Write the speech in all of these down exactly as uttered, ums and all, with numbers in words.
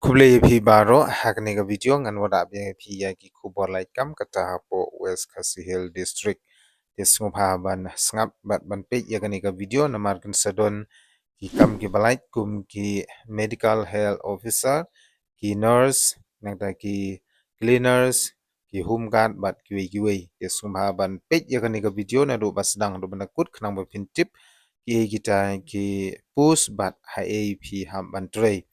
Khublei ïa phi baroh, ha kane ka video ngan wanrah biang ïa phi ïa ki khubor lait kam kata hapoh West Khasi Hills District. Te sngewbha ban sngap bad ban peit ïa kane ka video namar kan sa don ki kam kiba lait kum ki medical health officer, ki nurse, nangta ki cleaners, ki home guard bad kiwei kiwei. Te sngewbha ban peit ïa kane ka video naduh ba sdang haduh ban da kut khnang ba phin tip kiei kita ki post bad haei phi hap ban trei.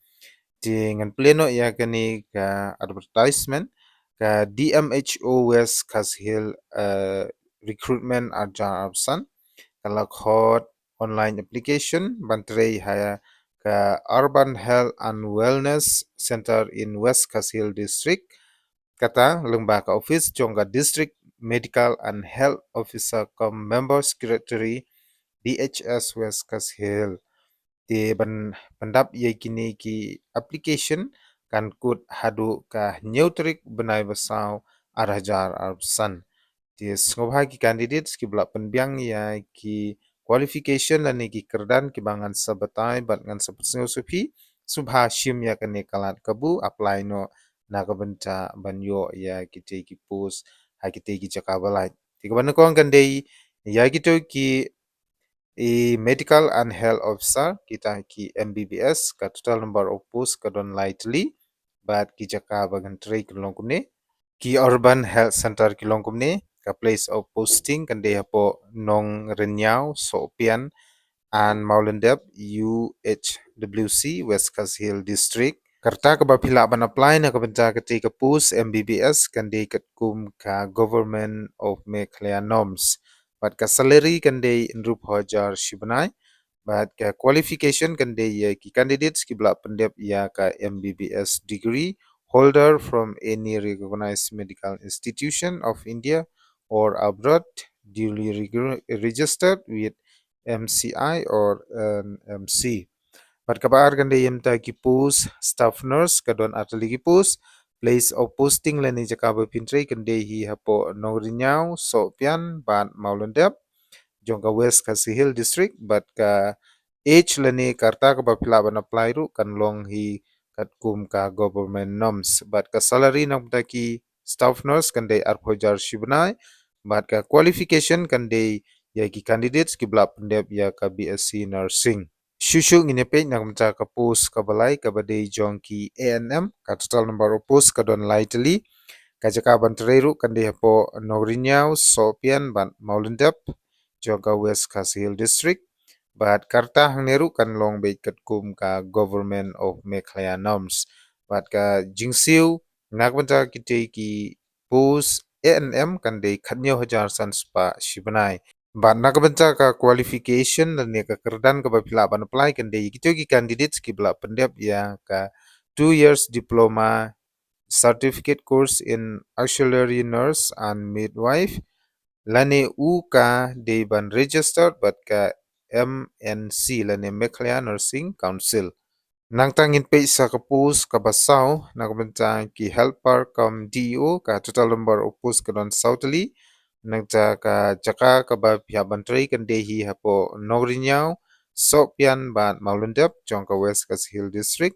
Te ngan plie noh ïa kane ka advertisement, ka D M H O West Khasi Hills, eh, recruitment arhajar arphew san, ka la khot online application ban trei ha ka Urban Health and Wellness Center in West Khasi Hills District. Kata lyngba ka office jong ka District Medical and Health Officer cum Member Secretary, D H S West Khasi Hills. Te ban pyndap ïa kine ki application kan kut haduh ka hynñiew tarik bnai ba saw arhajar arphew san. Te sngewbha ki candidates kiba la pynbiang ïa ki qualification lane ki kyrdan kiba ngan sa batai bad ngan sa pynsngew sa phi, sngewbha shim ïa kane ka lad kabu, apply noh na ka bynta ban ïoh ïa kitei ki post ha kitei ki jaka ba lait. Te kaba nyngkong kan dei ïa kitei ki i Medical and Health Officer, kita ki M B B S, ka total number of post ka don lai tylli, bad ki jaka ba kan trei ki long kumne. Ki Urban Health Center ki long kumne, ka place of posting kan dei hapoh Nongrynniaw, Sohpian and Mawlyndep, U H W C, West Khasi Hills District. Ka rta kaba phi lah ban apply na ka bynta katei ka post M B B S kan dei katkum ka Government of Meghalaya norms. Bad ka salary kan dei hynriewphew hajar shi bnai. Bad ka qualification kan dei ïa ki candidates kiba la pyndep ïa ka M B B S degree holder from any recognized medical institution of India or abroad, duly reg-, registered with M C I or N M C. Bad kaba ar kan dei ïa kita ki post staff nurse, ka don ar tylli ki post. Place of posting lane jaka ba phin trei kan dei hi hapoh Nongrynniaw, Sohpian bad Mawlyndep jong ka West Khasi Hills District. Bad ka age lane ka rta kaba phi lah ban apply ruh kan long hi katkum ka government norms. Bad ka salary na ka bynta ki staff nurse kan dei arphew hajar shi bnai. Bad ka qualification kan dei ïa ki candidates kiba la pyndep ïa ka B S C nursing. Shuh shuh ngin ïa peit na ka bynta ka post kaba lai kaba dei jong ki A N M, ka total number of post ka don lai tylli. Ka jaka ban trei ruh kan dei hapoh Nongrynniaw, Sohpian bad Mawlyndep jong ka West Khasi Hills District. Bad ka rta hangne ruh kan long beit katkum ka Government of Meghalaya norms. Bad ka jingsiew na ka bynta kitei ki post A N M kan dei khathynñiew hajar san spah shi bnai. Bad na ka bynta ka qualification lane ka kyrdan kaba phi lah ban apply kan dei kitei ki candidates kiba la pyndep ïa ka two years diploma certificate course in auxiliary nurse and midwife, lane u ka dei ban registered bad ka M N C lane Meghalaya Nursing Council. Nangta ngin peit sa ka post kaba saw na ka bynta ki helper cum D E O, ka total number of post ka don saw tylli. Nangta ka jaka kaba phi hap ban trei kan dei hi hapoh Nongrynniaw, Sohpian bad Mawlyndep jong ka West Khasi Hills District.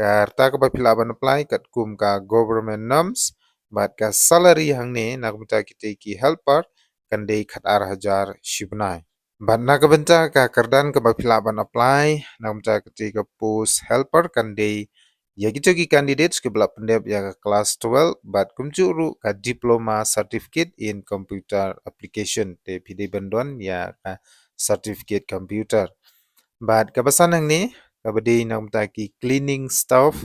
Ka rta kaba phi lah ban apply katkum ka government norms. Bad ka salary hangne na ka bynta kitei ki helper kan dei khatar hajar shi bnai. Bad na ka bynta ka kyrdan kaba phi lah ban apply na ka bynta kitei ka post helper kan dei ïa kitei ki candidates kiba la pyndep ïa ka class twelve bad kumjuh ruh ka diploma certificate in computer application, te phi dei ban don ïa ka certificate computer. Bad kaba san hangne kaba dei na ka bynta ki cleaning staff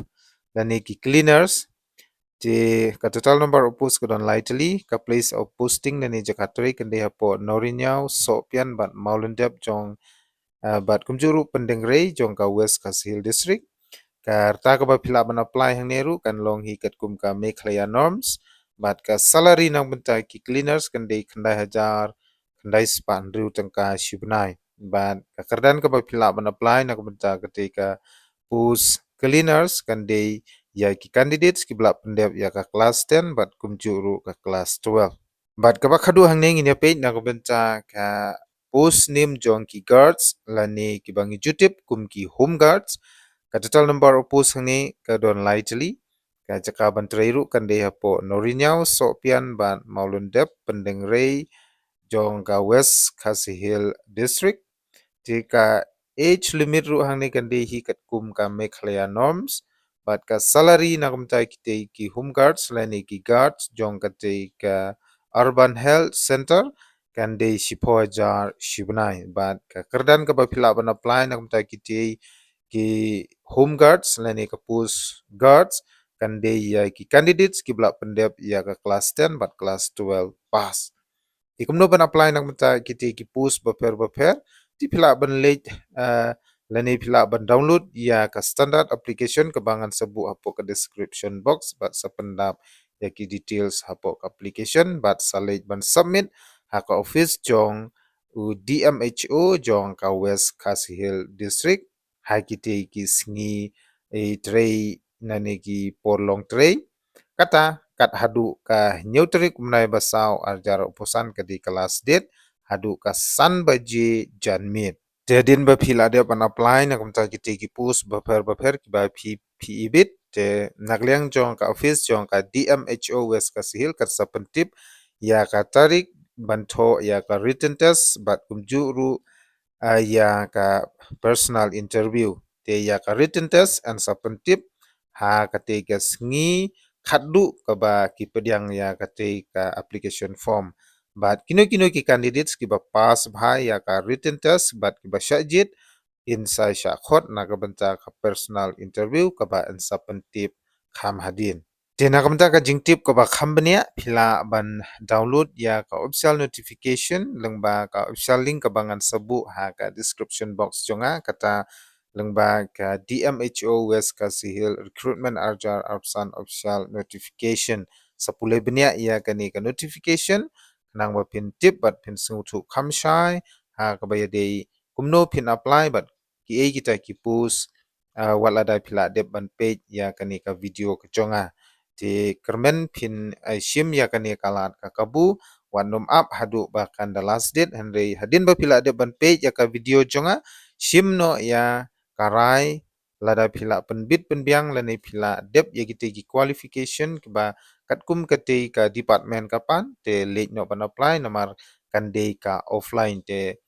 lane ki cleaners. Te ka total number of post ka don lai tylli, ka place of posting lane jaka trei kan dei hapoh Nongrynniaw, Sohpian bad Mawlyndep jong, ah, bad kumjuh ruh Pyndengrei jong ka West Khasi Hills District. Ka rta kaba phi lah ban apply hangne ruh kan long hi katkum ka Meghalaya norms. Bad ka salary na ka bynta ki cleaners kan dei khyndai hajar khyndai spah hynriew tyngka shi bnai. Bad ka kyrdan kaba phi lah ban apply na ka bynta katei ka post cleaners kan dei ïa ki candidates kiba la pyndep ïa ka class ten bad kumjuh ruh ka class twelve. Bad kaba khatduh hangne ngin ïa peit na ka bynta ka post name jong ki guards lane kiba ngi ju tip kum ki home guards. Ka total number of post hangne ka don lai tylli. Ka jaka ban trei ruh kan dei hapoh Nongriñiaw, Sohpian bad Mawlyndep, Pyndengrei jong ka West Khasi Hills District. Te ka age limit ruh hangne kan dei hi katkum ka Meghalaya norms. Bad ka salary na ka bynta kitei ki home guards lane ki guards jong katei ka Urban Health Center kan dei shiphew hajar shi bnai. Bad ka kyrdan kaba phi lah ban apply na ka bynta kitei ki home guards lane ka post guards kan dei ïa ki candidates kiba la pyndep ïa ka class ten bad class twelve pass. Te kumno ban apply na ka bynta kitei ki post bapher bapher? Te phi lah ban leit, eh, lane phi lah ban download ïa ka standard application kaba ngan sa buh hapoh ka description box bad sa pyndap ïa ki details hapoh ka application bad sa leit ban submit ha ka office jong u D M H O jong ka West Khasi Hills District ha kitei ki sngi, eh, trei lane ki por long trei. Kata kat haduh ka hynñiew tarik u bnai ba saw ar hajar arphew san ka dei ka last date, haduh ka san baje janmiet. Te hadien ba phi la dep ban apply na ka bynta kitei ki post bapher bapher kiba phi, phi ibit, te na ka liang jong ka office jong ka D M H O West Khasi Hills kan sa pyntip ïa ka tarik ban thoh ïa ka written test bad kumjuh ruh, ah, ïa ka personal interview. Te ïa ka written test yn sa pyntip ha katei ka sngi khatduh kaba ki pdiang ïa katei ka application form. Bad kino kino ki candidates kiba pass bha ïa ka written test bad kiba shah jied, yn sa shah khot na ka bynta ka personal interview kaba yn sa pyntip kham hadien. Te na ka bynta ka jingtip kaba kham bniah, phi lah ban download ïa ka official notification lyngba ka official link kaba ngan sa buh ha ka description box jong nga, kata lyngba ka D M H O West Khasi Hills Recruitment ar hajar arphew san official notification. Sa pule bniah ïa kane ka notification khnang ba phin tip bad phin sngewthuh kham shai ha kaba ïadei kumno phin apply bad kiei kita ki post, ah, wat lada phi la dep ban peit ïa kane ka video ka jong nga. Te kyrmen phin, eh, shim ïa kane ka lad ka kabu, wat nym ap haduh ba kan da last date, hynrei hadien ba phi la dep ban peit ïa ka video jong nga, shim noh ïa ka rai, lada phi la pynbit pynbiang lane phi la dep ïa kitei ki qualification kiba katkum katei ka department ka pan, te leit noh ban apply namar kan dei ka offline. Te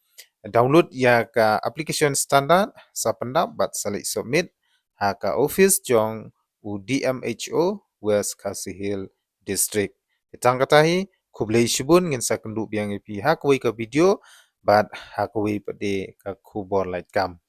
download ïa ka application standard, sa pyndap bad sa leit submit ha ka office jong u D M H O West Khasi Hills District. Te tang kata hi, khublei shibun, ngin sa kynduh biang ïa phi ha kawei ka video bad ha kawei pat de ka khubor laitkam.